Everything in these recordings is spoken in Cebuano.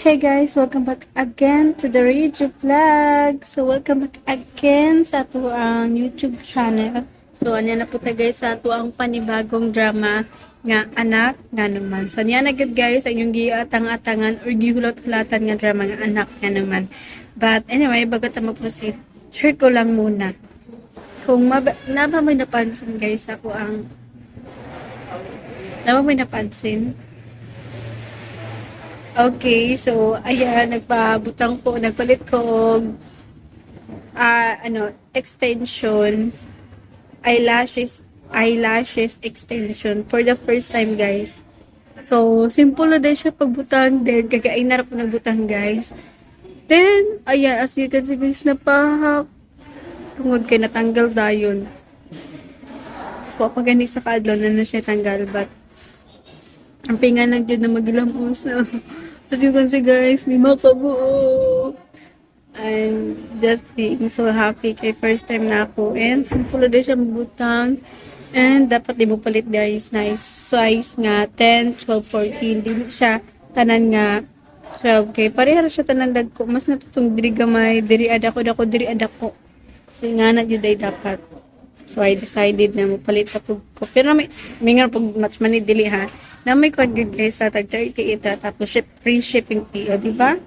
Hey guys, welcome back again to the Radio Vlog. So welcome back again sa ato ang YouTube channel. So anya na po ta, guys, sa ato ang panibagong drama nga Anak Nga Naman. So anya na gud, guys, ang inyong giatang-atangan or gihulat-hulatan nga drama nga Anak Nga Naman. But anyway, bago ta mag-proceed, share ko lang muna. Kung naa ba may napansin, guys, ako ang naa ba may napansin? Okay, so ayan, nagpabutang ko, nagpalit ko og ano, extension, eyelashes, eyelashes extension for the first time, guys. So, simple na din siya pagbutang din, kagain na ra po nagbutang, guys. Then, ayan, as you can see, guys, napahak. Tungod kay natanggal dayon. So, pag gani sa kaadlaw na na siya tanggal, but ang pinga na dyan na maglamos na. As you can see, guys, 5 ka buok. I'm just being so happy kay first time na ako. And simple na din siya mabutang. And dapat di mo palit, guys, nice size nga 10, 12, 14. Dili siya tanan nga 12 kay pareha ra siya tanan dagko. Mas natutong diri gamay, diri adako dako, diri adako. So nga na jud ay dapat. So I decided na mopalit ako ko. Pero may nga pag match man ni dili ha. Na may kwan gyud, guys, sa tag 38 ha, tapos free shipping fee, o di ba?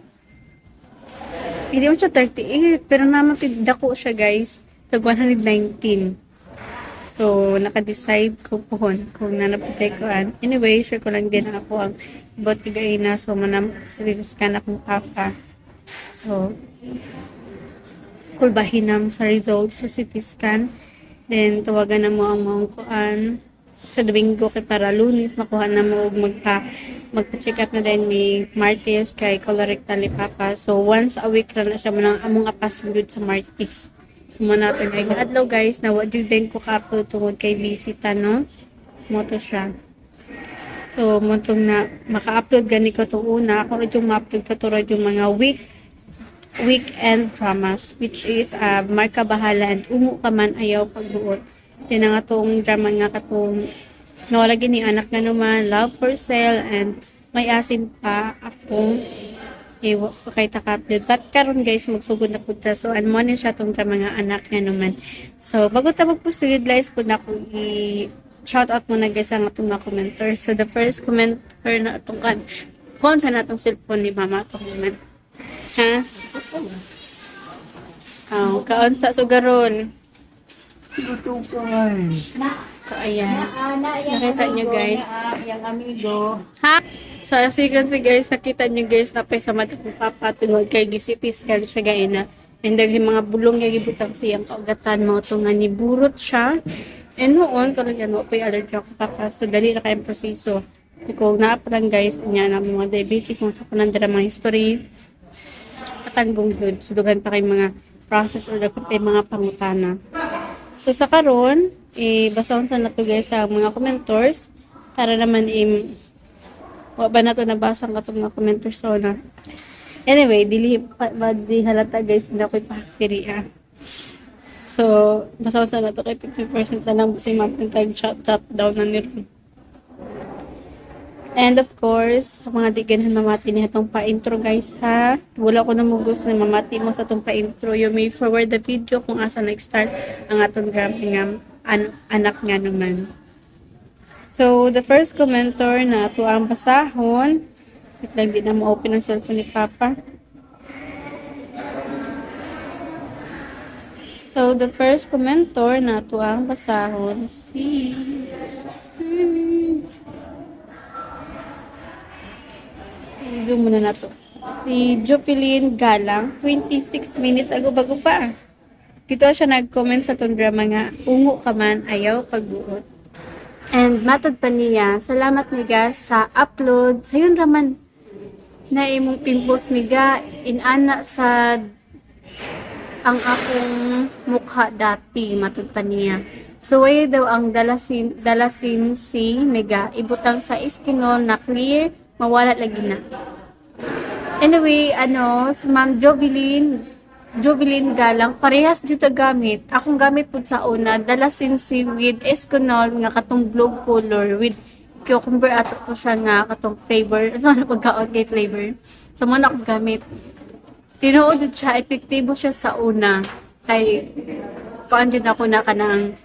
Hindi mo siya 38 pero naman dako siya, guys. Tag 119. So, naka-decide ko pohon kung nanapatay ko an. Anyway, share ko lang din ako ang about kagaina. So, manam scan akong papa. So, kulbahin na mo sa results sa CT scan. Then, tawagan na mo ang mga kuan sa Domingo kay para Lunes makuha na mo og magpa-check up na din ni Martes kay colorectal ni Papa. So once a week ra na siya mo nang among apas gyud sa Martes. So mo natin ay adlaw, guys, na wa jud din ko ka-upload tungod kay busy ta, no. Mo to siya. So mo tong na maka-upload gani ko tong una ako ra yung ma-upload ko to ra yung mga weekend dramas, which is Marka Bahala and Ungo Ka Man Ayaw Pagbuot. Yan ang atong drama nga katong nawala gini Anak Nga Naman, Love for Sale, and May Asim Pa Akong Iwa pa kay taka-upload. But karon, guys, magsugod na pud ta. So, ano mo ni siya tong drama nga Anak Nga Naman. So, bago ta magproceed, guys, pud na akong i shout out muna, guys, ang atong mga commenters. So, the first commenter na atong kan kung sa natong cellphone ni mama atong man. Ha? Oh, kaon sa sugaron. Luto ka. So, ayan. Nakita nyo, guys. Yang amigo. Ha? So, as you can see, guys, nakita nyo, guys, napay sa mata kong papa tungod kay gi-CT scan siya gaina. And daghay mga bulong nga gibutang siyang kaugatan mo to nga niburot siya. And noon, karon yan, wa pa'y allergy ako papa. So, dali na kayong proseso. Kung naa pa lang, guys, nya na mga diabetic, kung sa kunan dira mga history, patanggong gud. So, dughan pa kay mga process or daghan pa kay mga pangutana. So, sa karon, eh, basahon sa nato, guys, sa mga commentors para naman wa ba nato nabasa ang katong mga commentors sa una. Anyway, dili pa, ba, di halata, guys, hindi ako ipahakiri ah. So, basahon sa nato kay 50% na lang si Ma'am tag shut shut down na ni. And of course, sa mga di ganahan mamati ni atong pa-intro, guys, ha. Wala ko na mo gusto na mamati mo sa atong pa-intro. You may forward the video kung asa nag-start ang atong drama nga Anak Nga Naman. So, the first commenter na ato ang basahon. Wait lang, di na mo-open ang cellphone ni Papa. So, the first commenter na ato ang basahon si zoom muna na to. Si Jopeline Galang, 26 minutes ago, bago pa. Dito siya nag-comment sa tong drama nga Ungo Ka Man Ayaw Pagbuot. And matod pa niya, "Salamat miga sa upload. Sayon raman na imong pimples miga, inana sa ang akong mukha dati," matod pa niya. So, way daw ang dalasin si mega, ibutang sa Eskinol na clear, mawala lagi na. Anyway, ano, si Ma'am Jovelyn, Jovelyn Galang, parehas jud ta gamit. Akong gamit pud sa una, dalasin si with Eskinol nga katong blue color with Cucumber ato to siya nga katong flavor. So, ano pagkaon kay flavor. So, mo na akong gamit. Tinuod jud siya, epektibo siya sa una. Kay, kuan jud ako na kanang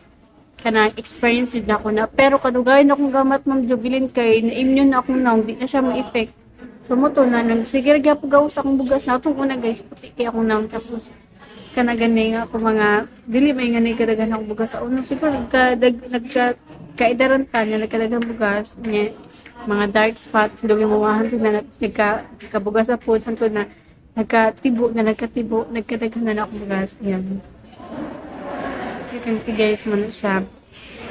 experience jud na ako na. Pero kadugayan akong gamat, Ma'am Jubilin, kay na-immune na akong naong, di na siya ma-effect. So mo to na nang sige ra gyapon gawas akong bugas na atong una, guys, puti kay akong naong, tapos kana gani nga ako mga dili may ngani kadaghan akong bugas sa una, siguro nagka kaidaran ta nga nagkadaghang bugas niya, mga dark spot dugay mo hantod na nagka kabugas sa food, hantod na nagkatibo na nagkatibo, nagkadaghan na akong bugas. Yan, you can see, guys, mo na siya.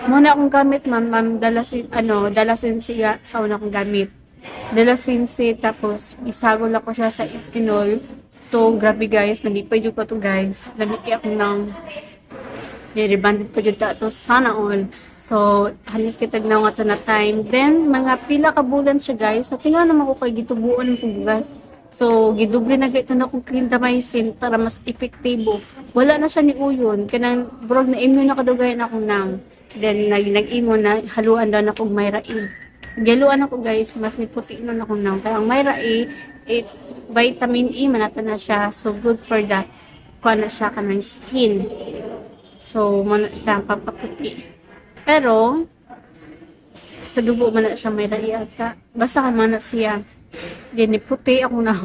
Muna akong gamit, ma'am, ma'am, dalasin, ano, dalasin siya sa una akong gamit. Dalasin si, tapos isagol ako siya sa Iskinol. So, grabe, guys, nalipay jud ko to, guys. Lami kay akong nang rebanded pa jud ta to, sana all. So, halos kitag na nga to na time. Then, mga pila ka bulan siya, guys. Natinga naman ko kay gitubuon ng bugas. So, gidoble na gito na kong clindamycin para mas epektibo. Wala na siya ni uyon. Kanang brog na immune na kadugayan akong nang. Then, nag-imo na haluan daw na kong Myra E. So, gihaluan ako, guys, mas niputi na akong nang. Kaya ang Myra E, it's vitamin E, manata na siya. So, good for the, kuha na siya kanang skin. So, mana siya ang papaputi. Pero, sa dugo man na siya may rai ata. Basta ka man na siya. Then, puti ako na.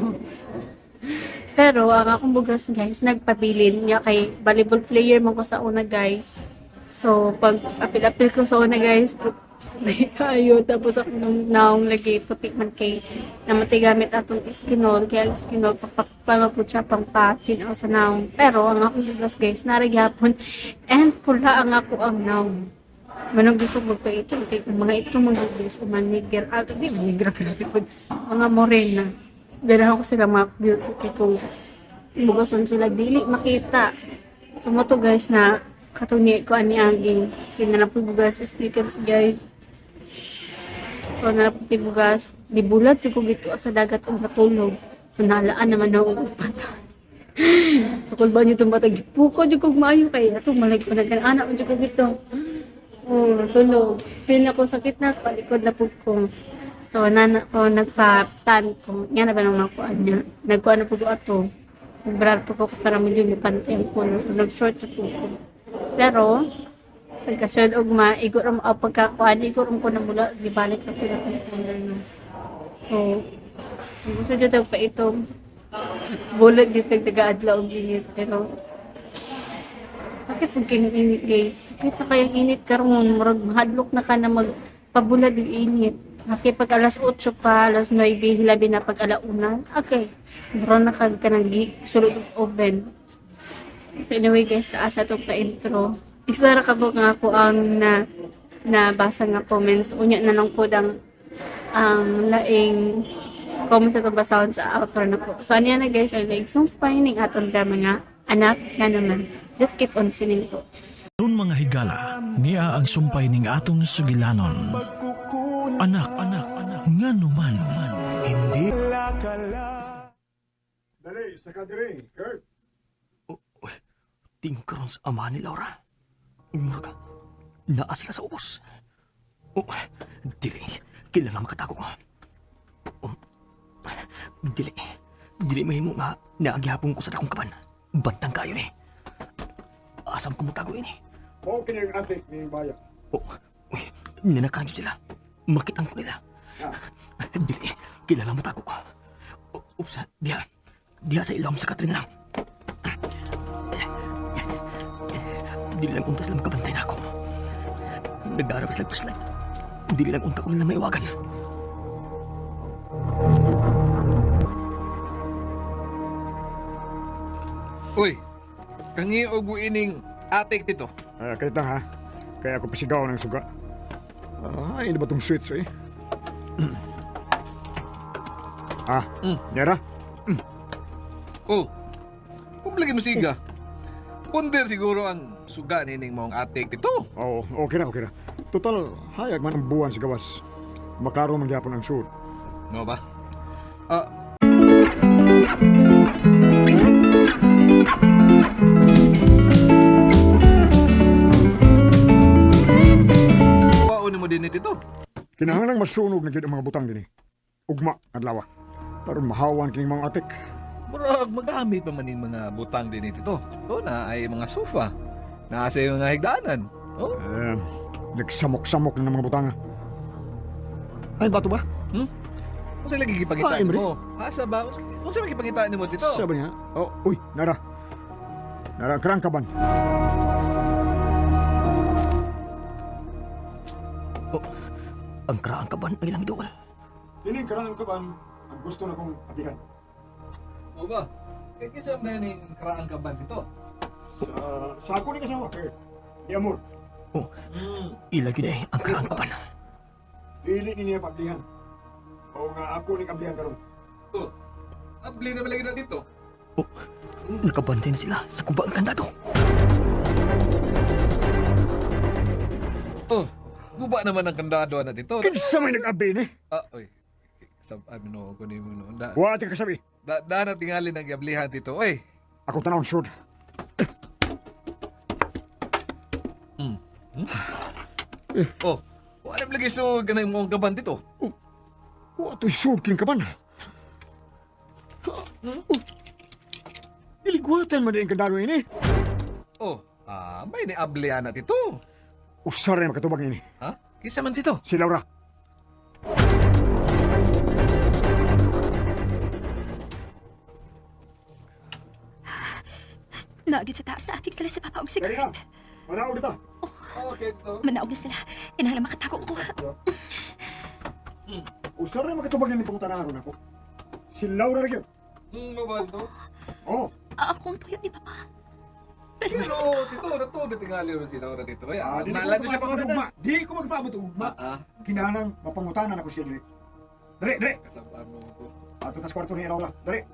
Pero, ang akong bugas, guys, nagpabilin niya kay volleyball player man ko sa una, guys. So, pag apil-apil ko sa una, guys, puti kayo. Tapos ako nung naong lagi, puti man kay namatay gamit atong Iskinol. Kaya ang Iskinol, papapamaput siya pang patinaw sa naong. Pero, ang akong bugas, guys, naragyapon. And pula ang ako ang naong. Manong gusto magpaitom kay kung mga ito mga guys o maniger, ah, di maniger, grabe po, mga morena. Ganahan ko sila mga beauty kay kung bugason sila dili makita. So mo to, guys, na katuni ko ani aging kinala po bugas is you can see, guys. So na po bugas, di bulat jud ko gito sa dagat og natulog. So nalaan naman ako og upat. Tukol ba niyo itong bata? Gipuko jud kog maayo kay atong malag ko nagkan anak jud ko gito. Oh, tulog. Feel na ko sakit na, palikod na po ko. So, nana ko, nagpa-tan ko. Nga na ba nang makuan niya? Nagkuan na po ko ato. Nag-bra po ko para medyo nipante ang color. Nag-short na po ko. Pero, pagka-short og ma, igor ang pagkakuan, igor ang ko na mula, gibalik na po na itong color, no. So, kung gusto dyan pa ito, bulat dito nagtaga-adlaw og init. Pero, sakit pud kayong init, guys. Sakit na kayang init karon, murag mahadlok na ka na magpabulad yung init. Maski pag alas 8 pa, alas 9, hilabi na pag alauna. Okay. Murag na kag kanang sulod og oven. So anyway, guys, taas atong pa-intro. Isa ra ka nga ako ang na nabasa nga comments. Unya na lang po ang laing comments sa itong basahon sa outro na po. So ano yan na, guys, ay like sumpay ning atong drama nga Anak Nga Naman. Just keep on sinning po. Karon, mga higala, niya ang sumpay ning atong sugilanon. Anak, anak, anak, nganuman. Hindi lakala. Dali, sa kadiri, Kurt. Tingkaron sa ama ni Laura. Murag, naa sila sa ubos. Oh, dili, kilala makatago ko. Oh, dili, dili mahimo nga naagyapon ko sa dakong kaban. Bantang kayo ni. Asam ko motago ini. Mao kini ang atik ni Baya. Oh, uy, ninakahan sila. Makitan ko nila. Dili, kilala mo tago ko. Oh, upsa, diha. Diha sa ilawom sa Katrin lang. Dili lang unta sila makabantay na ako. Nagdarap sila flashlight. Dili lang unta ko nila maiwagan. Uy, kangi og ining atik dito. Ah, kahit na ha. Kaya ako pasigaw ng suga. Ah, ini ba itong switch eh? Ah, nyara. Oh, kung lagi mo siga. Punder siguro ang suga nining mong atik dito. Oo, okay na, okay na. Total, hayag man ang buwan sa gawas. Makaro man gyapon ang suit. No ba? Ah, waon mo din ito. Kinahanglan Kinahanglang masunog na gyud ang mga butang dinhi. Ugma adlaw. Aron mahawan kining mga atik. Murag magamit pa man ning mga butang din tito. To na ay mga sofa. Naa sa mga higdanan. Oh, Eh, nagsamok-samok na ng mga butang. Ay, bato ba? unsa lagi gipangita Ah, Emre? nimo? Asa ba? Unsa lagi gipangita nimo tito? Sabi niya. Oh, uy, nara. Nara, kerang kaban. Oh, ang karaang kaban ang ilang duol. Dili kerang kaban ang gusto na kong abihan. O ba? Kay kinsa man ning kraang kaban tito? Sa, sa ako ni kasawa. Eh, di amor. Oh, ila gyud ay ang karaang kaban. Dili ni niya pablihan. O nga ako ni kablihan karon. Oh. Abli na ba lagi na dito? Oh, nakabantay na sila sa kubang kandado. Oh, guba naman ang kandado na dito. Kinsa may nag-abi ni? Ah, oy. Sab ano ko nimo no. Da Wa ti kasabi. da, da na tingali nang giablihan tito. Oy. Ako tanawon short. Oh. Wala man lagi so ganang mo ang kaban dito. Wa to'y short king kaban. Hmm? Iligwatan man din ang kandado ini. Oh, ah, may ni ablihan na tito. Usara na makatubag ini. Ha? Kinsa man tito? Si Laura. Naagid sa taas sa atik sila sa papa og cigarette. Manaog dito. Okay, to. Manaog na sila. Kinahanglan makatago ko. Usara na makatubag ini pangutanaron ako. Si Laura ra gyud. Mabal to. Oh, Akong tuyo ni papa. Pero Pero tito, na to na tingali ro si Laura tito. Ay, ah, di malan ko siya magpaabot pangutana. ugma. Di ko magpaabot ugma. Ah, Kinahanglan mapangutanan ako siya diri. Dali, dali. kasabaan mo ko. Ato tas kwarto ni Laura. Dali.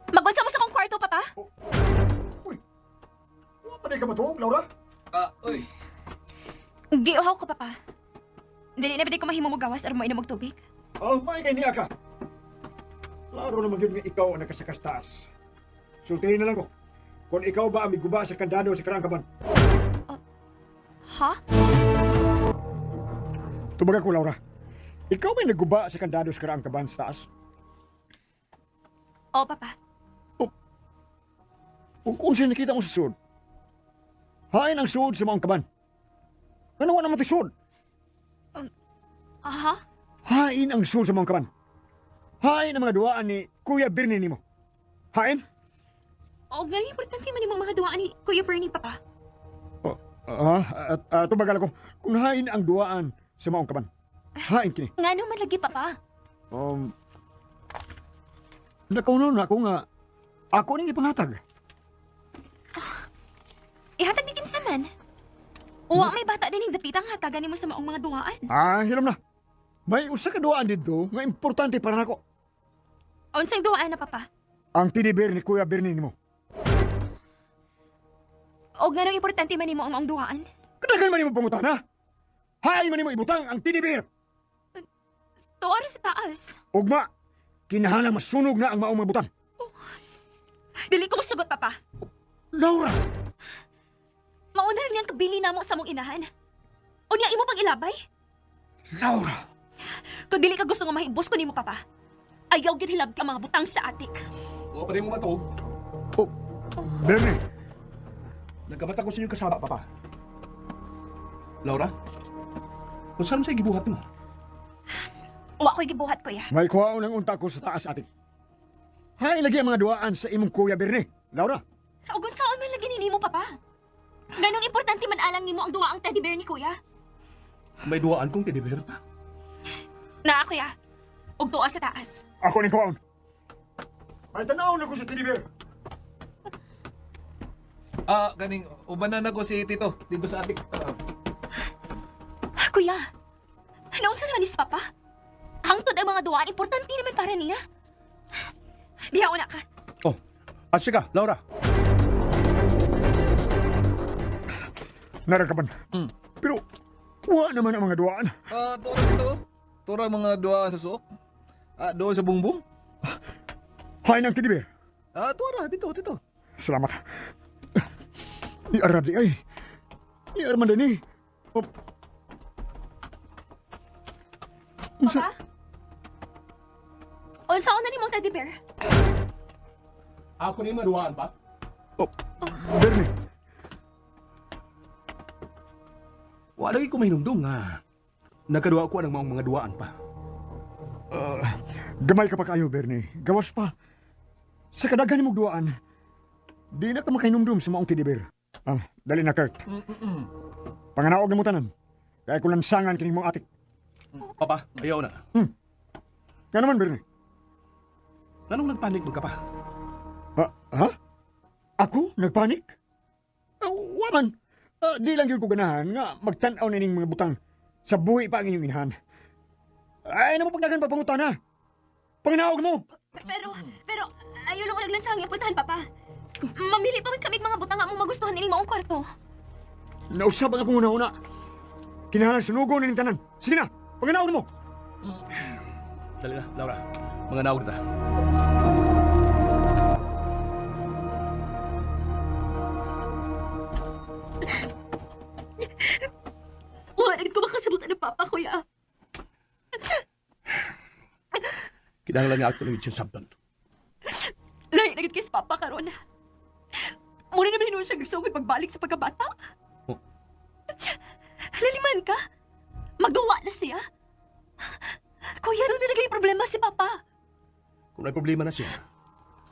magunsa mo sa akong kwarto, papa. Wa pa di ka matuog, Laura? Ah, oy. Giuhaw ko, papa. Dili na ba di ko mahimo mo gawas aron mo inom og tubig? Oh, may kay niya ka. Klaro naman yun nga ikaw ang nakasakas taas. Sultihin na lang ko. Kung ikaw ba ang miguba sa kandado sa karang kaban. Ha? Tubaga ko, Laura. Ikaw ba naguba sa kandado sa karang kaban sa taas? Oo, papa. Kung kung nakita mo sa sud, hain ang sud sa maong kaban. Ano naman ito sud? Aha? Hain ang sud sa maong kaban. Hain ang mga duwaan ni Kuya Birni nimo. Hain? Og nga importante man imong mga duwaan ni Kuya Bernie, papa. Oh, ah, at tubagal ako. Kung hain ang duwaan sa maong kaban. Hain kini. Ngano man lagi, papa? Nakauno na ako nga, ako ning ipanghatag. Ihatag ni kinsa man. Uwa may bata din ning dapitang hatagan nimo sa maong mga duwaan. Ah, hilam na. May usa ka duwaan didto nga importante para nako. Unsang duwaan na, papa? Ang teddy bear ni Kuya Bernie nimo. Og nganong importante man nimo ang maong duwaan? Kadagan man nimo pangutana. Hain man nimo ibutang ang teddy bear. Tuwa ra sa taas. Ugma, kinahanglan masunog na ang maong mga butang. Dili ko mosugot, papa. Laura, Mauna lang niyang kabili namo sa mong inahan. Unya imo pang ilabay? Laura. Kung dili ka gusto nga mahibos ko nimo, papa. Ayaw gid hilabti ang mga butang sa atik. Wa pa rin mo matog. Oh, Bernie, Nagkamata ko sa inyong kasama, Papa. Laura? Kung saan mo sa'yo gibuhat mo? Wa ko'y gibuhat, kuya. may kuhaon ang unta ko sa taas atin. Hain lagi ang mga duwaan sa imong Kuya Bernie. Laura, Ug unsaon man lagi nimo, papa? Ganong importante man alang nimo ang duwaang teddy bear ni kuya? May duwaan kong teddy bear pa. Naa, kuya. Ug tuwa sa taas. ako ning kuhaon. May tanaw na ko sa teddy bear. Ah, ganing ubanan na ko si tito dito sa atik. Ah. Kuya, naunsa naman ni si papa? Hangtod ang mga duwaan, importante naman para niya. Diha una ka. Oh, asya ka, Laura. Narang kaban. Pero, wa naman ang mga duwaan. Ah, tura dito. Tura mga duwa sa suok. Ah, doon sa bungbong. Hain ang teddy bear. Ah, tura dito, dito. Salamat. Ni Arab di ay. Ni Arman din eh. Oh. Unsa? Papa? Unsa na nimong teddy bear? Ako ni maruwaan pa? Oh, Bernie. Wala ko mahinumdum nga. Nakaduwa ko ang maong mga duwaan pa. Gamay ka pa kayo, Bernie. Gawas pa. Sa kadaghan nimong duwaan, di na ka makahinumdum sa maong teddy bear. Ah, dali na, Kurt. Panganaog na mo tanan. Kaya ko lansangan kining mong atik. Papa, ayaw na. Nga naman, Bernie. Anong nagpanik mo ka pa? Ha? Ha? Ako? Nagpanik? Wa man. Ah, di lang yun ko ganahan nga magtan-aw na ning mga butang sa buhi pa ang inyong inahan. Ay, na mo pagdagan pa pangutana. Panginaog mo. Pero, ayaw lang ko naglansang ipultahan, Papa. Mamili pa man kami mga butang nga mong magustuhan ining maong kwarto. Nausap ang akong una-una. Kinahanglan sunugon na ning tanan. Sige na, panginaog mo. Dali na, Laura. Mga naog na ta. Wala ko makasabutan ng Papa, Kuya. Kinahanglan nga ako ng siyang sabton. Lahi na gid kay sa Papa karon. Muna naman hinuon siya nagsugod pagbalik sa pagkabata. Oh. Laliman ka. Magduwa na siya. Kuya, doon na naging problema si Papa. Kung may problema na siya,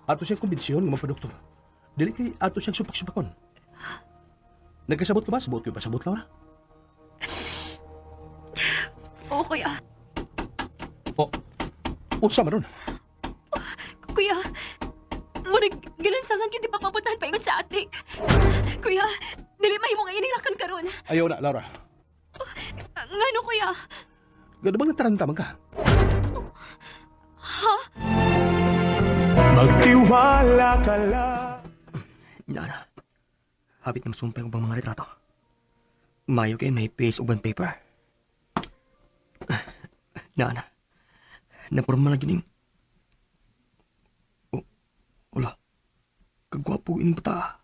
ato siyang kumbinsiyon nga magpadoktor. Dili kay ato siyang supak-supakon. Nagkasabot ka ba? Sabot ko pasabot, Laura. Oo, Kuya. O, unsa man ron? Kuya, murag gilansangan gyud di pa papuntahan paingon sa atik. Kuya, dili mahimo nga inilakan karon. Ayaw na, Laura. Ngano, Kuya? Gano bang nataranta man ka? Ha? Magtiwala ka lang. Nana, habit na masumpay ubang mga retrato. Mayo kay may paste uban paper. Nana, napurma na gining. Oh, wala. Kagwapo ining bata.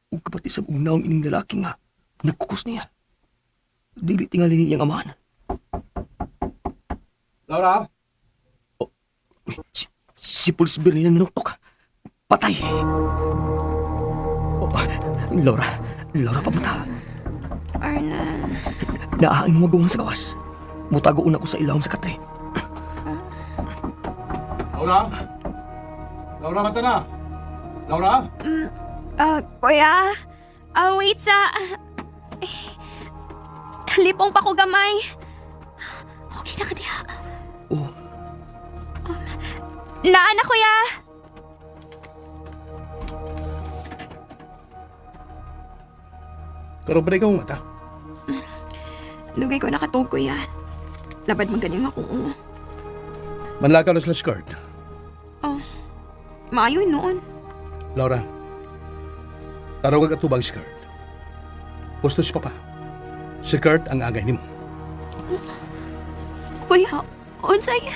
Ug kapati sa ugnawong ining lalaki nga, nagkukus niya. Dili tingali niyang amahan. Laura? Uy, si Pulis Bernie na nanuktok. Patay! Oh, Laura, Laura, pamunta. Arna, Naaang magawa sa gawas. Mutago una ko sa ilawom sa katre. Laura? Laura, mata na! Laura? Kuya, wait sa... Eh, lipong pa ko gamay. Okay na ka diha. Oh, Naa na, Kuya. Karoon pa na ikaw mata. Lugay ko nakatong, Kuya. Labad man ganing ako. Manlakaw na sila skirt. Oh, maayo noon. Laura, taraw kag atubang skirt. Gusto si Papa. Si Kurt ang agay nimo. Kuya, unsay?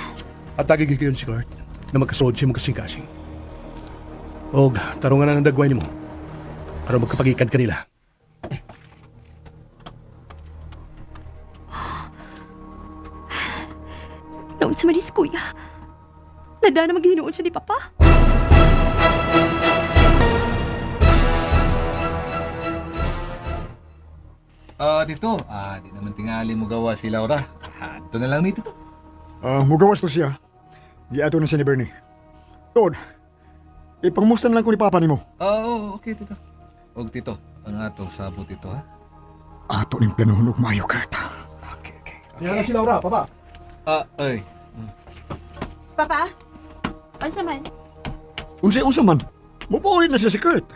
At agay gyud si Kurt na magkasuod siya magkasing-kasing. Og tarungan na ng dagway nimo. Aron magkapagikan kanila. Naon sa manis, Kuya. Nada na maghinuon siya ni Papa. Ah, Tito, di naman tingali mo gawa si Laura. Ito na lang ni Tito. Ah, mugawas to siya. Giato na siya ni Bernie. Tuod, ipangmusta na lang ko ni Papa nimo. Ah, oo, okay, Tito. Og Tito, ang atong sabot ito, ha? Ato ning planohon og maayo, Kurt. Okay, okay. Yan na si Laura, Papa. Ah, ay. Papa? Unsa man? Unsay unsa man? Mupaulit na siya si Kurt.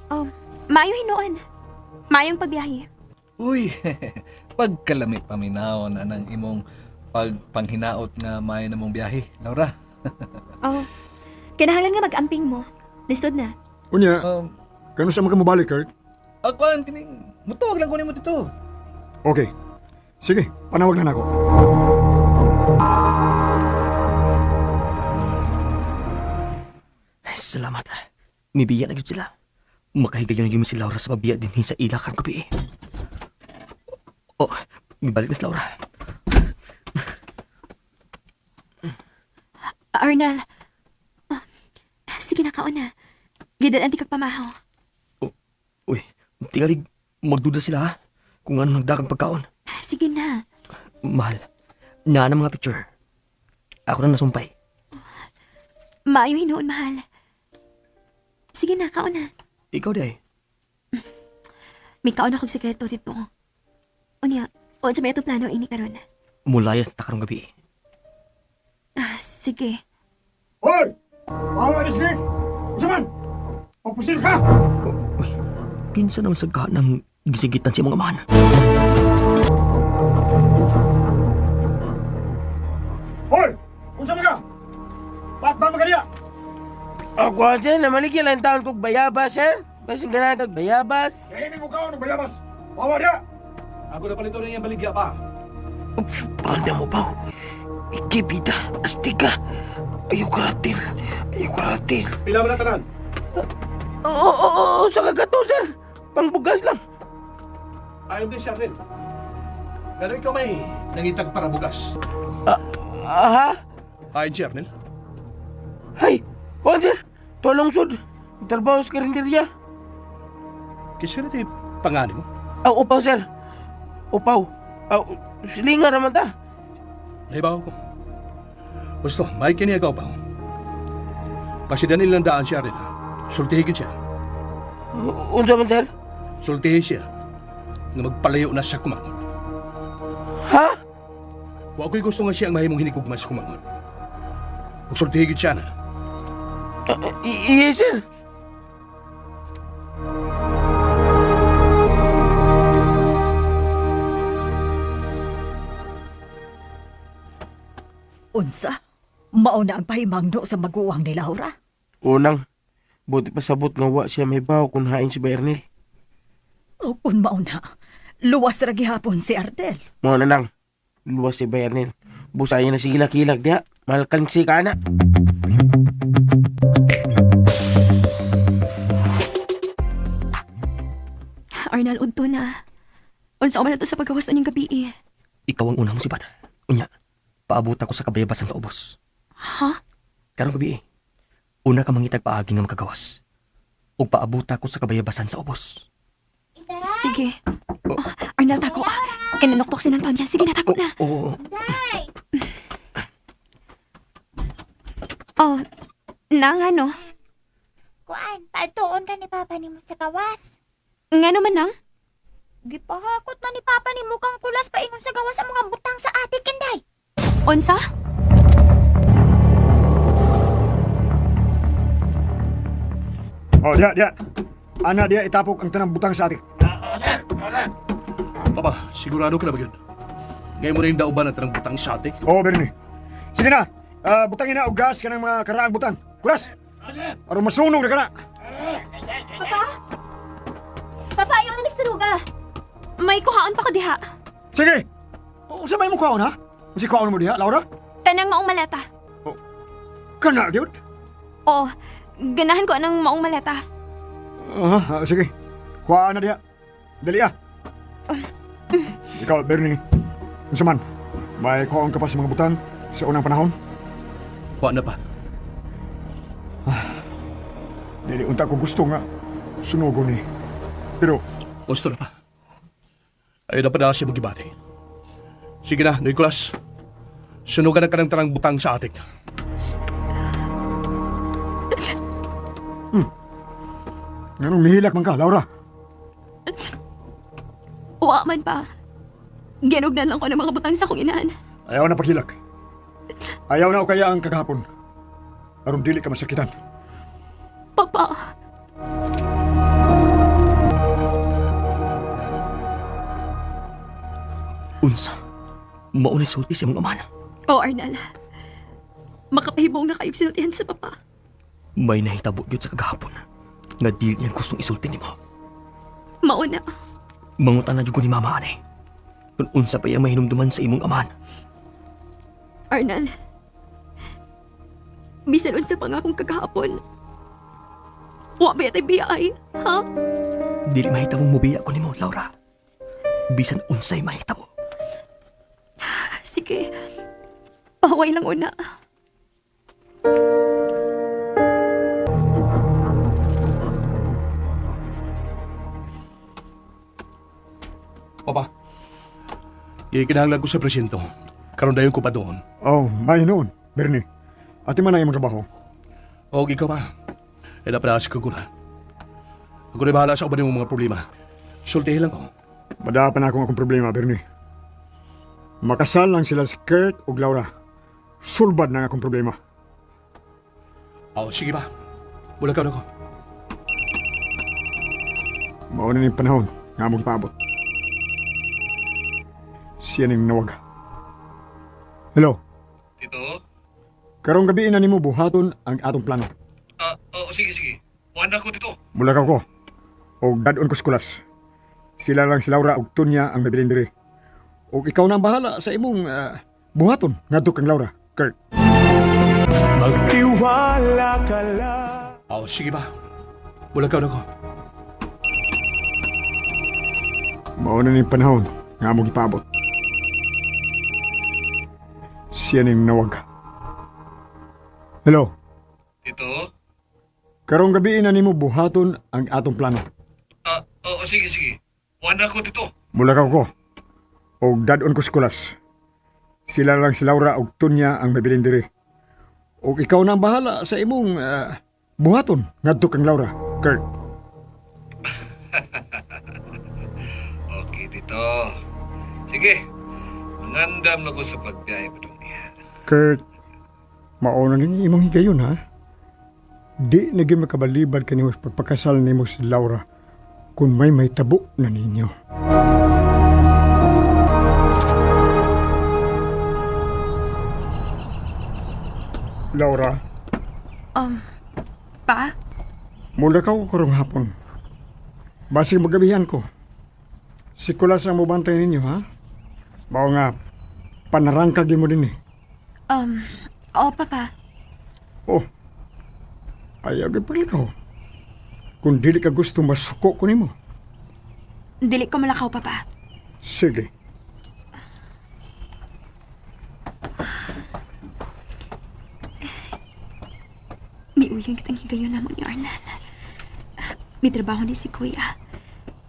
Oh, maayo hinuon. Maayong pagbiyahe. Uy, pagkalamit paminaw na ng imong pagpanghinaot nga may na mong biyahe, Laura. Oh, kinahanglan nga mag-amping mo. Lisod na. Unya, kano sa mga mobalik, Kurt? Akuan, kining, mutawag lang ko nimo, Tito. Okay. Sige, panawag na nako. Salamat. Mibiya na gyud sila. Makahigayon na gyud si Laura sa pabiya din sa ila karong gabi. Oh, mibalik na si Laura. Arnel. Sige na, kaon na. Gidan anti kag pamahaw. Uy, tingalig, magduda sila ha? Kung ano nagdakang pagkaon. Sige na. Mahal, naa na mga picture. Ako na nasumpay. Maayo hinuon, mahal. Sige na, kaon na. Ikaw di ay. May kaon akong sekreto dito. Unya, unsa may atong plano ini karon? Mulayas na ta karong gabi. Sige. Hoy! Bawa ni sige! Unsa man? Pagpusil ka! Uy, kinsa naman sa ng gisigitan sa imong amahan? Hoy! Unsa man ka? Bakit ba magkaniya? O, kuhan, sir. Namaligyan lang taon kog bayabas, sir. Basin ganahan kag bayabas. Kaya mo kaon ng bayabas. Bawa diya! Ako na palito na iyang baligya pa. Ups, panda mo pa. Ikibida, astiga. Ayaw karatil. Ayaw karatil. Pila man na tanan? Oo, oo, oo, sa kagato, sir. Pangbugas lang. Ayaw din siya rin. Pero ikaw may nangitag para bugas. Aha. Kain siya, Arnel. Hay, kuhan, sir. Tolong sud. Trabaho sa karinderya. Kisa na ito pangani mo. Aw, upaw, sir. Upaw. Aw, silinga naman ta. Naibaw ko. Gusto, may kiniyagaw pa. Pasidan nilang daan siya rin, ha? Sultihigin siya. Unsa man, sir? Sultihin siya nga magpalayo na sa kumangon. Ha? Wa ko'y gusto nga siya ang mahimong hinigugma sa kumangon. Ug sultihigin siya na. Iye, sir. Unsa? Mao na ang pahimangno sa maguwang ni Laura? Unang, buti pa sabot nga wa siya may baw kung hain si Bernil. O kung mao na, luwas ra gihapon si Ardel. Mao na lang, luwas si Bernil. Busayin na si kilag diha. Mahal kang si kana. Arnel, udto na. Unsa man na to sa pagawas unyang gabi eh. Ikaw ang unang musibat. Unya, paabot ako sa kabayabasan sa ubos. Ha? Karong gabi eh. Una ka mangitag paagi nga makagawas. Ug paabot ako sa kabayabasan sa ubos. Sige. Oh, Arnel, tako. Kinanuktok si Antonia. Sige na, tako na. Oo. Oh, na nga no. Kuan, paadtuon ka ni Papa nimo sa gawas. Nga naman nang? Gipahakot na ni Papa nimo kang kulas paingon sa gawas ang mga butang sa atik, Inday. Unsa? Oh, diya, diya. Ana diya itapok ang tanang butang sa atik. Papa, sigurado ka na ba yun? Ngayon mo na yung dauban at tanang butang sa atik? Oo, Bernie. Sige na. Butangin na og gas kanang mga karaang butang. Kulas! Aron masunog na kana. Papa? Papa, ayaw na nagsaruga. May kuhaon pa ko diha. Sige. Unsa may mo kaon ha? Unsa kaon mo diha, Laura? Tanang maong maleta. Kana gyud. Oo, ganahan ko anang maong maleta. Sige. Kuhaan na diha. Dali ah. Ikaw, Bernie. Unsa man? May kuhaon ka pa sa mga butang sa unang panahon? Wa na pa. Dili unta ko gusto nga sunugon ni. Pero Gusto na pa. Ayaw na pa na siya magibati. Sige na, Nicolas. Sunugan na ka ng tanang butang sa atik. Nganong nihilak man ka, Laura? Wa man pa. Ginog na lang ko ng mga butang sa kong inahan. Ayaw na paghilak. Ayaw na o kaya ang kagahapon. Aron dili ka masakitan. Papa. Unsa? Maunay sulti sa imong amahan. Oh, Arnel. Makapahibong na kayong sinultihan sa papa. May nahitabo gyud sa kagahapon nga dili niya gustong isulti nimo. Mauna. Mangutan na jud ko ni mama ani. Kung unsa pa iya mahinumduman sa imong amahan. Arnel. Bisan unsa pa nga akong kagahapon. Wa ba yatay biyay, ha? Dili mahitabong mubiya ko nimo, Laura. Bisan unsay mahitabo. Sige. Paway lang una. Papa, ikinahanglan ko sa presinto. Karon dayon ko pa doon. Oh, may noon, Bernie. Ati man ang imong trabaho. O, ikaw pa. E dapat si Kagura. Ako na bahala sa uban nimong mga problema. Sultihin lang ko. Madapan akong akong problema, Bernie. Makasal lang sila si Kurt ug Laura. Sulbad na ang akong problema. Oh, sige ba. Mula ka na ko. Mao na ning panahon nga among paabot. Siya ning nawag. Hello. Tito? Karong gabi na nimo buhaton ang atong plano. Ah, oh, sige, sige. Wala ko dito. Mula ka ko. Og dadon ko sa kulas. Sila lang si Laura ug Tunya ang mabilin diri. Og ikaw na ang bahala sa imong buhaton ngadto kang Laura, Kurt. Magtiwala ka lang. Oh, sige ba. Mula ka na ko. Mao na ning panahon nga among gipaabot. Siya ning nawag. Hello. Tito? Karong gabi na nimo buhaton ang atong plano. Ah, oh, sige, sige. Wala ko dito. Mula ka ko. Og dadon ko sa kulas. Sila lang si Laura ug Tunya ang mabilin diri. Og ikaw na ang bahala sa imong buhaton ngadto kang Laura, Kurt. Okay, Tito. Sige. Ngandam na ko sa pagbiyahe pa niya. Kurt, mao na ning imong higayon ha. Di na gyud makabalibad kanimo sa pagpakasal nimo si Laura kung may tabo na ninyo. Laura, Pa? mula ka ko karong hapon. Basig magabihan ko. Si Kulas ang mubantay ninyo, ha? Bao nga, panarangkag mo din eh. Oo, Papa. Oh, ayaw gyud paglikaw. Kung dili ka gusto, masuko ko nimo. Dili ko malakaw, Papa. Sige. Miuyang kitang higayon namo ni Arnel. May trabaho ni si Kuya.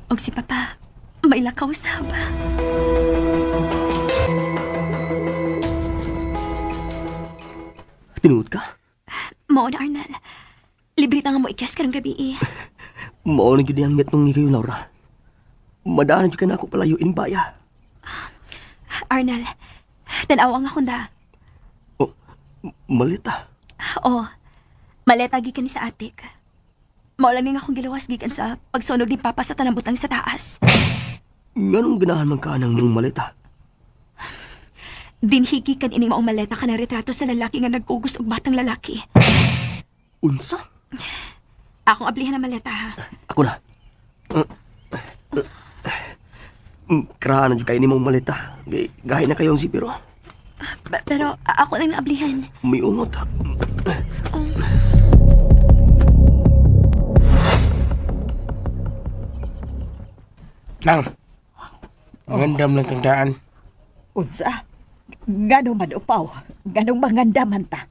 Og si Papa, may lakaw sab. Tinuod ka? Mao na, Arnel. Libre ta nga mo ikyas karong gabi eh. Mao na gyud ang ngatong kayo, Laura. Madaan jud ka na ako palayo ining baya. Arnel, tan-aw ang akong da. Oh, malita. Oo. Maleta gikan ni sa atik. Mao lang ning akong gilawas gikan sa pagsunog ni Papa sa tanang butang sa taas. Nganong ganahan man ka nang mong malita? Dinhi gikan ining maong maleta ka ng retrato sa lalaki nga nagkugos og batang lalaki. Unsa? Akong ablihan ang maleta ha. Ako na. Karahan na jud kayo ni mong malita. Gahi na kayo ang sipiro. Pero ako lang naablihan. May ungot. Nang, mangandam lang tandaan. Unsa? Ngano man upaw? Nganong mangandaman ta?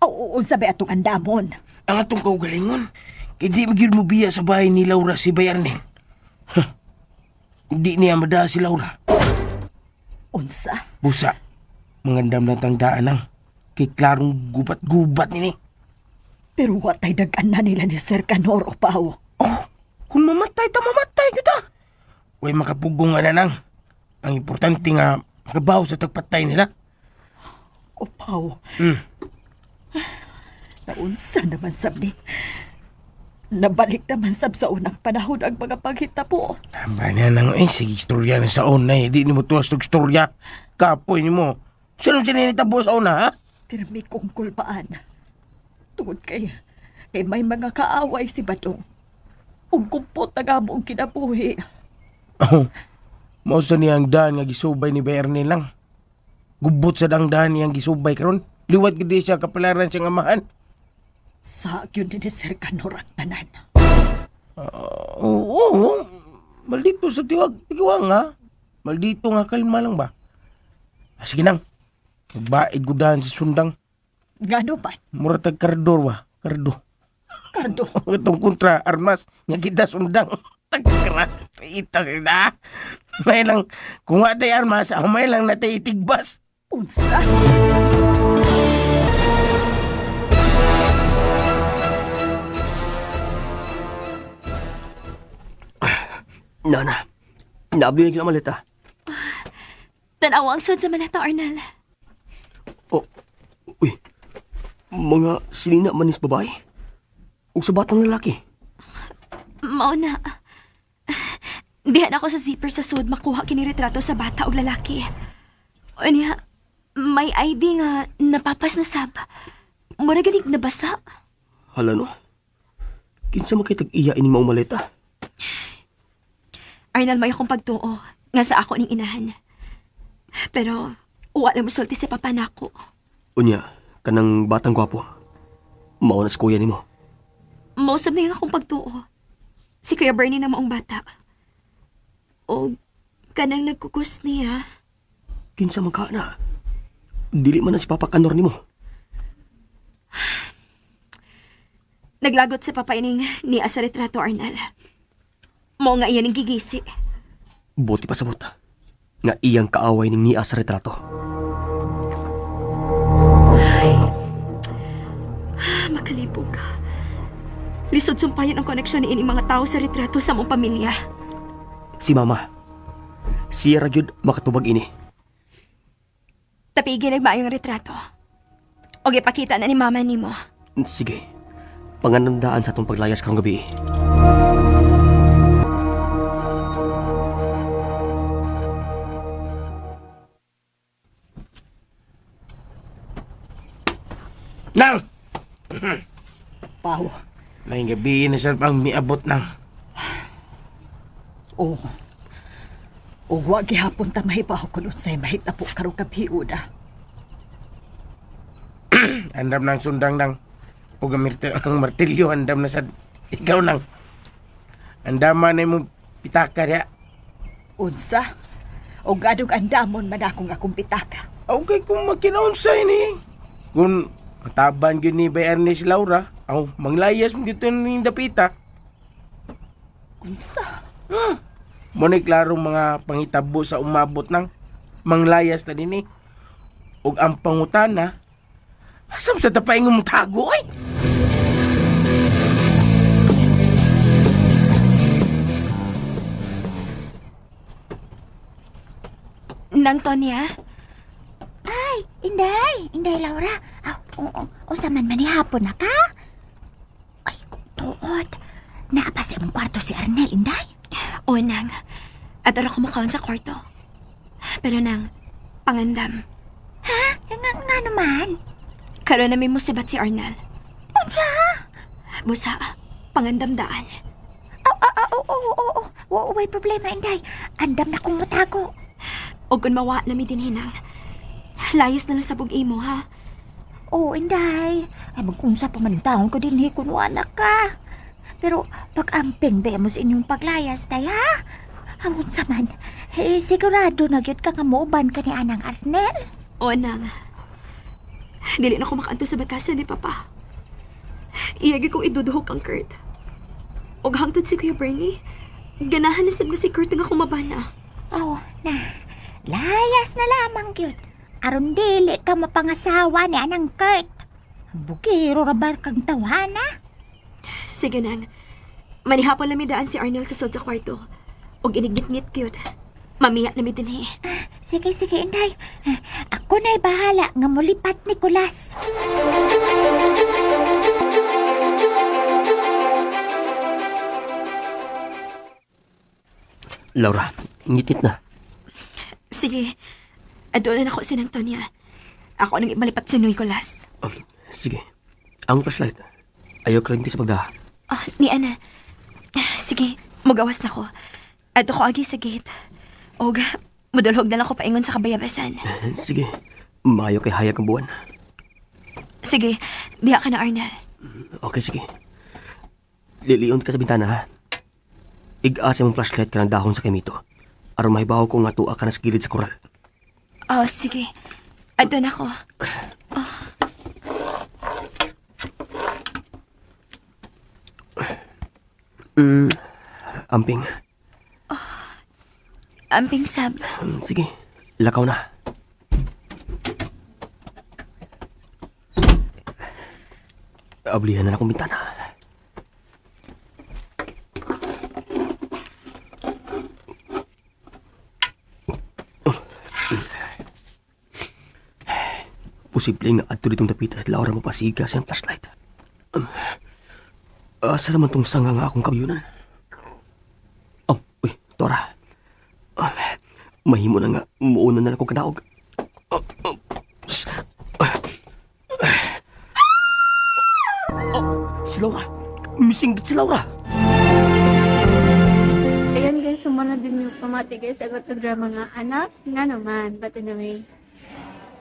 O unsa ba atong andamon? Ang atong kaugalingon, kay di magyud mo biya sa bahay ni Laura si Bayarnin. Huh. Di niya madaha si Laura. Unsa? Busa, mangandam lang tandaan nang. Kay klarong gubat-gubat nini. Pero watay dag-an na nila ni Sir Canor upaw. Oh, kung mamatay ta, mamatay kita. Way makapugong nga na nang. Ang importante nga, makabaw sa tagpatay nila. Upaw. Naunsa naman sab ni. Nabalik naman sab sa unang panahon ang mga paghitabo. Tama na nang, eh, sige, istorya na sa una eh. Di ni mo tuwas tog istorya. Kapoy ni mo. Sino siya ninitabo sa una, ha? Pero may kong kulpaan. Tungod kay may mga kaaway si Badong. Ug kumpot na nga mo ang kinabuhi. Oh, mao sa niyang daan nga gisubay ni Bayarni lang. Gubot sa dang daan niyang gisubay karon. Liwat gid siya kapalaran siyang amahan. Sa yun ni Sir Canor ang tanan. Oo, oo. Maldito sa tiwag, tiwag nga. Maldito nga kalma lang ba? Sige nang. Magbaid gudahan sa sundang. Ngano man? Mura tag kardor ba? Kardo. Kardo. Itong kontra armas nga kita sundang. Tagkra. Ita sila. May lang, kung atay armas, may lang natay itigbas. Unsa? Nana, naabli na gyud ang maleta. Tanawa ang sud sa maleta, Arnel. Oh, uy. Mga sinina manis babae. Ug sa batang lalaki. Mao na. Dihan ako sa zipper sa sud makuha kini retrato sa bata og lalaki. Unya, may ID nga napapas na sab. Mura ganig nabasa. Hala no. Kinsa man kay tag-iya ining maong maleta? Arnel, may akong pagtuo nga sa ako ning inahan. Pero wala mo sulti si papa nako. Unya, kanang batang gwapo. Mao na si kuya nimo. Mausab na yung akong pagtuo. Si Kuya Bernie na maong bata. O kanang nagkukus niya. Kinsa man ka na? Dili man na si Papa Kanor nimo. Naglagot sa papa ining niya sa retrato, Arnel. Mao nga iyan ang gigisi. Buti pa sabot. Nga iyang kaaway ning niya sa retrato. Ah, makalibog ka. Lisod sumpayan ang koneksyon ni ining mga tao sa retrato sa mong pamilya. Si Mama. Siya ra gyud makatubag ini. Tapigin nagmaayong retrato. O ipakita na ni mama nimo. Sige. Panganandaan sa atong paglayas karong gabi. Nang! Pao. May gabi na sa pang miabot nang. Oo. O wa gihapon ta mahibaw kun unsay mahitabo karong gabi una. Andam nang sundang nang. O ang martilyo, andam na sa ikaw nang. Andama na imong pitaka diya. Unsa? O gadog andamon man akong akong pitaka. Okay, kung makinaunsay ni. Kung mataban gyud ni Bay Ernest Laura, aw, manglayas mo gyud to ning dapita. Unsa? Mo ni klarong mga pangitabo sa umabot ng manglayas ta dinhi. Ug ang pangutana, asa sa tapay nga mutago ay? Nang Tonya, Ay, Inday! Inday Laura! Aw, oo, unsa man man hapon na ka? Ay, tuod. Naa pa sa imong kwarto si Arnel, Inday? O nang, at ara kumukaon sa kwarto. Pero nang, pangandam. Ha? Nga, nga naman. Karon na may musibat si Arnel. Unsa? Busa, pangandam daan. Oo, oo, oo, oo, oo. Way problema, Inday. Andam na kong mutago. O kung mawa na mi dinhinang. Layos na lang sa imo, ha? Oo, Inday. Ay, magkunsa pa man taon ko din, kun na ka. Pero pag-amping ba mo sa inyong paglayas, tay, ha? Amon sa man, eh, sigurado na gyud ka nga mooban ka ni Anang Arnel. O nang, dili na ko makaanto sa batasan ni Papa. Iyagi kong iduduhog ang Kurt. Og hangtod si Kuya Bernie, ganahan na sab nga si Kurt nga kumabana. Aw, na. Layas na lamang gyud. Aron dili ka mapangasawa ni Anang Kurt. Bukiro ra ba kang tawhana? Sige nang, manihapon lang mi daan si Arnel sa sod sa kwarto. Og inignit-ngit gyud. Mamiya na mi dinhi. Sige, sige, Inday. Ako na'y bahala nga mulipat ni Kulas. Laura, ngitngit na. Sige, adonan ako si Nang Tonya. Ako nang imalipat si Nicolas. Sige. Ang flashlight. Ayaw ka sa pagdaha. Ah, ni Ana. Sige, mugawas na ko. Ato ko agi sa gate. Og, mudulhog na lang ko paingon sa kabayabasan. Sige. Maayo kay hayag ang buwan. Sige, diha ka na, Arnel. Okay, sige. Lilion ka sa bintana, ha? Ig-asa mong flashlight ka ng dahon sa kamito. Aron mahibaw ko nga tuwa ka na sa gilid sa koral. Oh, sige. Ato na ko. Oh. Amping. Amping sab. Sige, lakaw na. Ablihan na lang akong bintana. Posible nga adto ditong dapita si Laura mapasiga sa iyang flashlight. Asa naman tong sanga nga akong kabyunan? Oh, uy, Tora. Ah, mahimo na nga, muuna na lang akong kanaog. Oh, oh, ah, ah. Oh, si Laura. Missing si Laura. Ayan guys, sumuna din yung pamati guys. Ang atong drama nga anak nga naman. But anyway,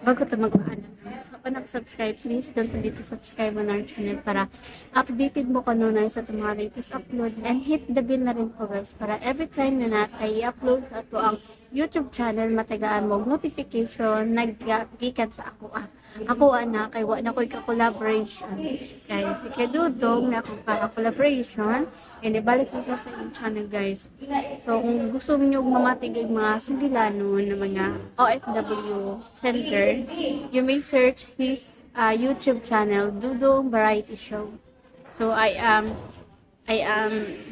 bago ta mag-anak. So, kung nag-subscribe, please don't forget to subscribe on our channel para updated mo kanunay sa itong mga latest upload. And hit the bell na rin po guys para every time na nat ay i-upload sa ato ang YouTube channel, matagaan mo og notification naggikan sa ako ah. Ako anak, kay wa na ko'y ka-collaboration. Guys, si kay Dudong na akong ka-collaboration and ibalik ko siya sa inyong channel guys. So, kung gusto niyo mamatig og mga sugilanon na mga OFW center, you may search his YouTube channel, Dudong Variety Show. So, I am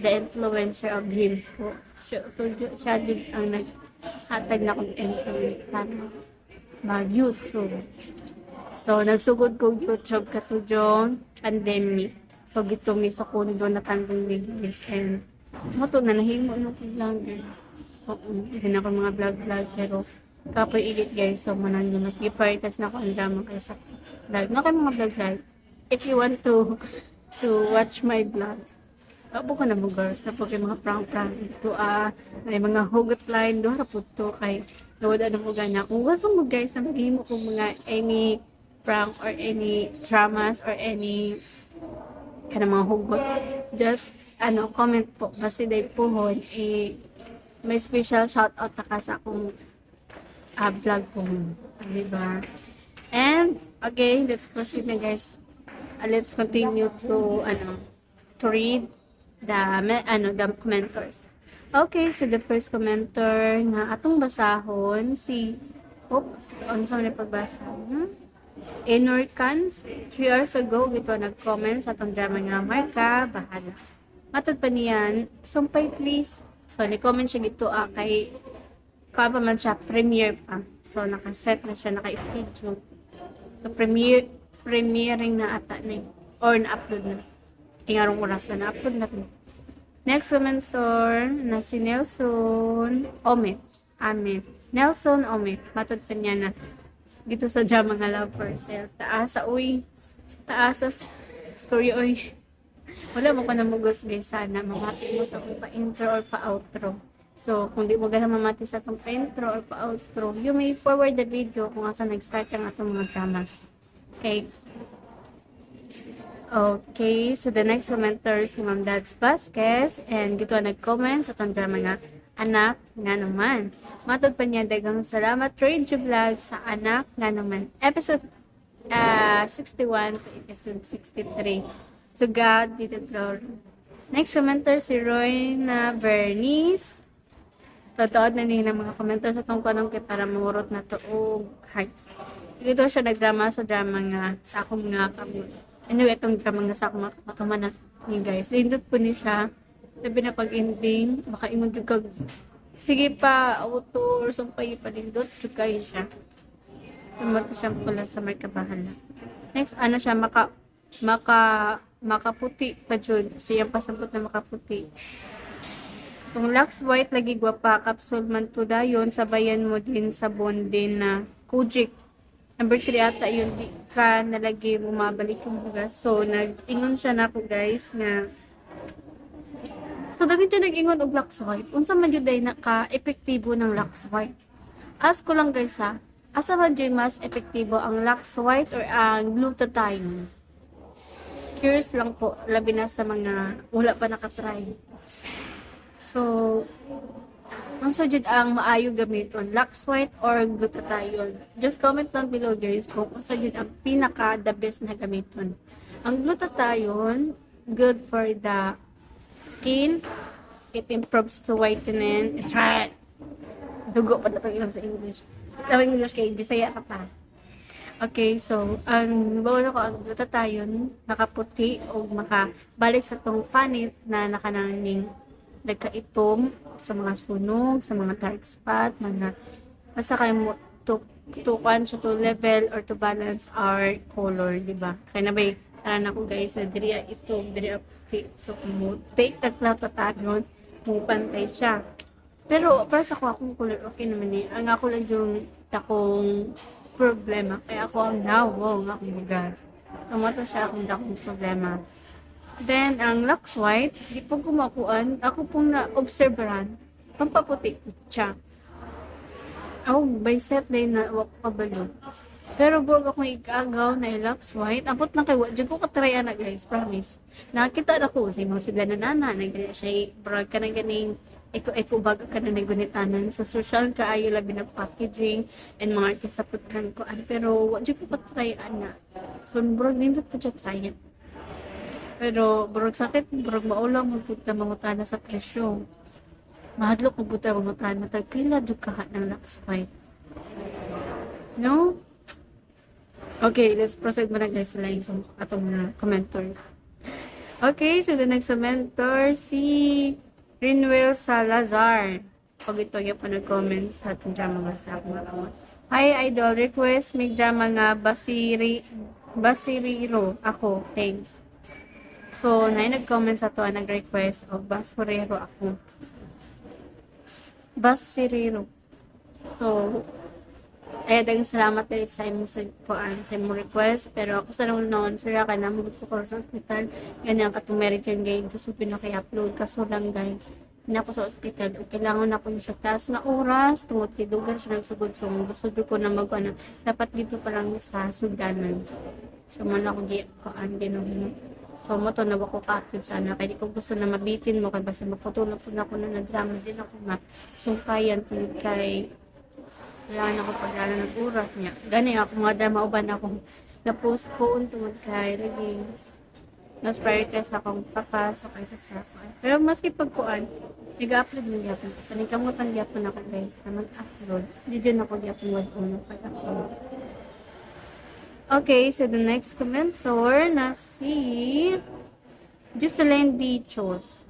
the influencer of him po. So, siya din ang naghatag na akong influence para mag-YouTube. So, nagsugod ko YouTube katujong pandemic. So, gito mi sa kundo na pandemic guys. And, mo to na nahimo no ko vlogger. Oo, hindi na ako mga vlog-vlog pero kapoy ilit guys. So, manan mas gi-prioritize na ko ang drama kaysa vlog. No kay mga vlog-vlog. If you want to watch my vlog, Abo ko na mo girls, na po kay mga prank-prank dito ah, may mga hugot line, doon po to kay nawala na po gana. Kung gusto mo guys na maghimo kong mga any prank or any dramas or any kana mga hugot, just ano, comment po. Basta day puhon, eh, may special shout out ta ka sa akong vlog po. Diba? And, okay, let's proceed na guys. Let's continue to, ano, to read the ano the commenters. Okay, so the first commenter nga atong basahon si, oops, unsa man pagbasa? Enorcans, 3 hours ago ito nag-comment sa atong drama nga Marka Bahala. Matod pa niyan, "Sumpay please." So ni-comment siya dito kay pa man siya premiere pa. So naka-set na siya, naka-schedule. So premiering na ata na or na-upload na. Ingarong oras na na-upload na rin. Next commenter na si Nelson Ome. Ame. Nelson Ome. Matod pa niya na dito sa drama nga Love for Sale. Taasa uy. Taasa story uy. Wala mo ko na mugos guys. Sana mamati mo sa akong pa-intro or pa-outro. So, kung di mo gana mamati sa atong pa-intro or pa-outro, you may forward the video kung asa nag-start ang atong mga drama. Okay. Okay, so the next commenter si Ma'am Dads Vasquez and gito ang nag-comment sa atong drama nga Anak Nga Naman. Matod pa niya, "Dagang salamat Trade Vlog sa Anak Nga Naman. Episode 61 to episode 63. To God be the glory." Next commenter si Roy na Bernice. Totoo na ni ng mga commenter sa atong kanong kay para mamurot na to og hearts. Dito siya nagdrama sa drama nga sa akong mga kamot. Anyway, itong drama nga sa akong mga kamot na ni guys. Lindot po ni siya. Labi na pag-ending, baka ingon jud kag sige pa author, sumpay palindot jud kayo siya. Tumato siya pula sa may kabahala. Next, ano siya, makaputi pa jud. Siyang pasabot na makaputi. Kung Lux White lagi gwapa, capsule man to dayon, sabayan mo din sabon din na Kojic. Number 3 ata yun, di ka nalagi bumabalik yung bugas. So, nag-ingon siya na ako guys nga. So, daghan siya nag-ingon og Lux White. Unsa man jud ay naka-epektibo ng Lux White? Ask ko lang guys ha. Asa man jud mas epektibo, ang Lux White or ang glutathione? Curious lang po, labi na sa mga wala pa nakatry. So, unsa jud ang maayo gamiton, Lux White or glutathione? Just comment down below guys kung unsa jud ang pinaka the best na gamiton. Ang glutathione good for the skin. skin. It improves to whitening. Try. Dugo pa na itong sa English. Ito English kay Bisaya ka pa. Okay, so, ang bawal ako, ang glutathione, nakaputi o makabalik sa tong panit na nakananging nagkaitom sa mga sunog, sa mga dark spot, mga basta kayo mo to kwan siya, to level or to balance our color, di ba? Kaya na ba, tara na ko guys, na diri itom, diri puti. So, kung mo take the glutathione, mo pantay siya. Pero, para sa ko, akong color, okay naman eh. Ang ako lang yung akong problema. Kaya ako ang nawong akong bugas. So, mo to siya akong dakong problema. Then, ang Lux White, di po kumakuan. Ako pong na-observeran, pampaputi siya. Oh, by set day na wak kabalo. Pero burg akong igagaw na Lux White. Abot lang kay wa jud ko katry ana guys, promise. Nakita ra ko sa imong sila na nana, nag siya brag ka na ganing eko-eko bag ka na nagunitanan sa social kaayo labi na packaging and mga artista pud kan ko pero wa jud ko katry ana. So burg nindot po siya try. Pero burg sakit, burg maulaw mo pud ta mangutana sa presyo. Mahadlok mo pud ta mangutana tag pila jud kaha ng Lux White. No? Okay, let's proceed muna guys sa line sa atong mga commenters. Okay, so the next commenter si Rinwell Salazar. Pag ito yung pa nag-comment sa atong drama nga sa akong mga. Hi idol, request make drama nga Basiriro ako. Thanks. So, na nag-comment sa to, nag-request of Basurero ako. Basiriro. So, ay, daghang salamat dahil sa imong sa kuan, sa imong request. Pero ako sa noon, sir, kay namugod ko karon sa ospital. Ganyan katong Mary Jane gay gusto pinaka-upload kaso lang guys. Na ako sa ospital ug kailangan ako ni siya taas nga oras tungod kay dugan siya nagsugod, so gusto jud ko na mag ano, dapat dito pa lang sa sugdanan. So man ako gi kuan din. So mo to na ko ka-upload sana kay di ko gusto na mabitin mo kay basta makatulog po na ako na na-drama din ako nga sungkayan tungod kay kailangan ako paglala ng oras niya. Gani ako mga drama uban akong na-postpone tungod kay lagi mas prioritize akong papasok kaysa sa kuan. Pero maski pagkuan, nag-upload man gyapon. Paningkamutan gyapon ako guys na mag-upload. Di dyan ako gyapon wag pag-upload. Okay, so the next commenter na si Jocelyn D. Chos.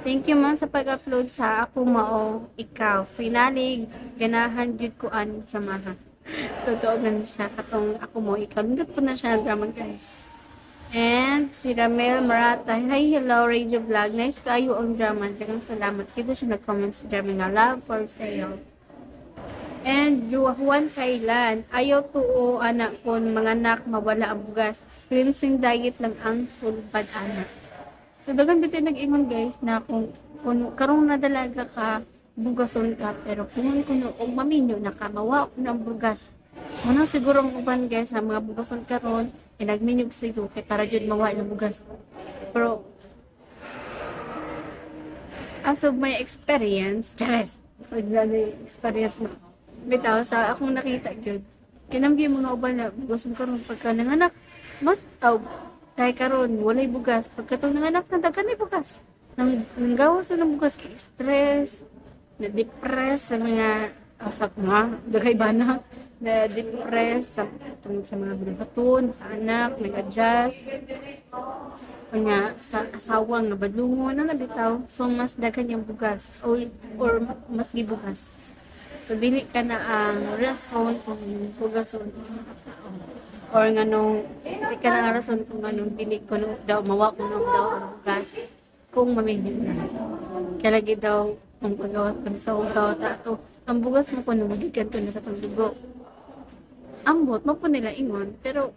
Thank you ma'am sa pag-upload sa Ako Mao Ikaw. Finally, ganahan jud ko an dramaha. Totoo na siya katong Ako Mao Ikaw. Nindot po na siya na drama guys. And si Ramel Marata, hi, hello, Radio Vlog. Nice kayo ang drama. Daghang salamat. Kito siya nag-comment sa drama nga love for sale. And Juan Kailan, ayaw tuo anak ko mga anak mawala ang bugas. Cleansing diet lang ang sulbad anak. So daghan bitaw nag-ingon guys na kung karong nadalaga ka bugason ka pero kung kuno og maminyo na ka mawa na ang bugas. Muna siguro ang uban guys sa mga bugason karon kay nagminyog siguro kay para jud mawa ang bugas. Pero as of my experience, chares, wala na experience mo. Bitaw sa akong nakita gyud. Kinamgi mga uban na bugason karon pagka nanganak mas aw tay karon walay bugas pagkatong nanganak na daghan ay bugas. Nang nanggawas na ng bugas kay stress, na depress sa mga sa mga daghay bana na depress sa tungod sa mga buhaton sa anak nag-adjust kanya sa asawa nga badlungon na nabitaw, so mas daghan yung bugas or mas gibugas, so dili ka na ang rason kung bugason or nganong di ka na ang rason kung nganong dili kuno daw mawa kuno daw ang bugas kung maminyo na kaya lagi daw kung pagawas kami sa ugaw sa ato ang bugas mo kuno magikan to na sa tong dugo ambot mo po nila ingon pero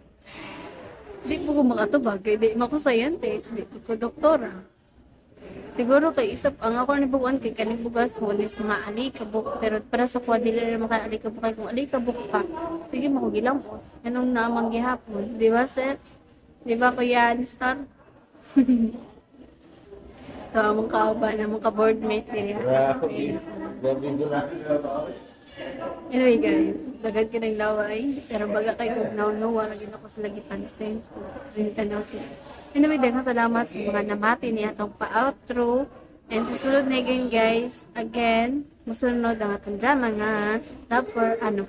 di po ko makatubag kay di mo ko sayante, di po ko doktora. Siguro kay isap ang ako ni buwan kay kaning bugas hulis mga alikabok pero para sa kuha dili ra maka alikabok kay kung alikabok pa sige mo ko gilamos anong namang gihapon, di ba sir? Di ba Kuya Nestor? So among kauban, among ka boardmate diri. Anyway guys, daghan ka ng laway, pero baga kay kog no no, wala gid ako sa lagi pansin. Kasi tanaw sila. Anyway, daghang salamat sa mga namati ni atong pa-outro. And sa sulod na again, guys, again, musunod ang atong drama nga Love for ano,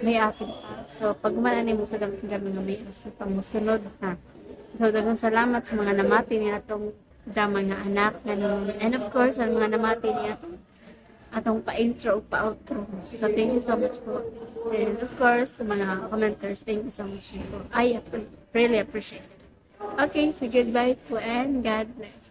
may asin pa. So, pag human ani mo sa drama nga may asin pa, musunod ha. So, daghang salamat sa mga namati ni atong drama nga Anak, ganun. And of course, sa mga namati ni atong pa-intro o pa-outro. So, thank you so much po. And of course, sa mga commenters, thank you so much po. I really appreciate it. Okay, so goodbye po and God bless.